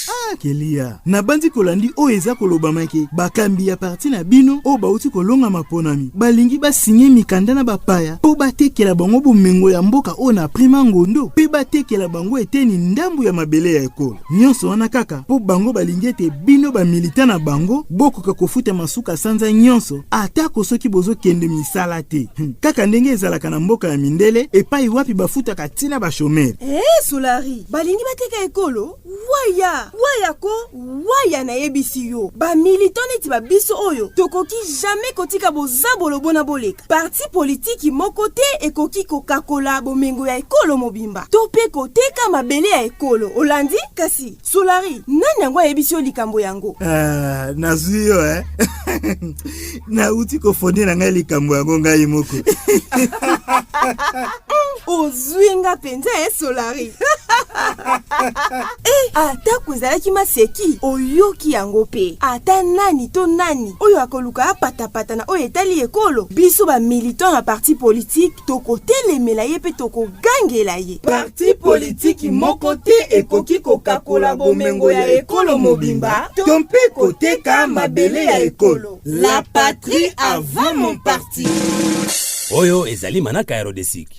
Ah, Kelia, nabandi kolandi oyo eza kolobama ke bakambi ya parti na bino oyo bauti kolonga maponami balingi basinye mikanda na bapaya mpo batekela bango bomengo ya mboka oyo na prima ngondo mpe batekela bango eteni ndambu ya mabele ya ekolo. Nyonso wana kaka mpo bango balingi ete bino bamilita na bango bokoka kofuta masuka sanza nyonso atako soki bozokende misala te. Kaka ndenge ezalaka na mboka ya mindele epai wapi bafutaka ntina bashomere. Eh, Solari, balingi bateka ekolo? Waya, waya ko, waya nayebisi yo. Ba militants neti ba biso oyo tokoki jamais kotika bozabolo bona boleka. Parti politiki moko te ekoki kokakola bomengo ya ekolo mobimba to mpe koteka mabele ya ekolo. Olandi? Kasi Solari, nani yango ayebisi yo likambo yango? Ah, nazwi yo eh? Nauti kofonde na ngai likambo yango ngai moko. Ozwi nga mpenza e Solari. E, atako ezalaki maseki, oyoki yango mpe ata nani to nani oyo akoluka apatapata na oyo etali ekolo, biso bamilitant ya parti politike tokotelemela ye mpe tokogangela ye. Parti politiki moko te ekoki kokakola bomengo ya ekolo mobimba to mpe koteka mabele ya ekolo. La patrie avant mon parti. Oyo ezali manaka ya Rodesik.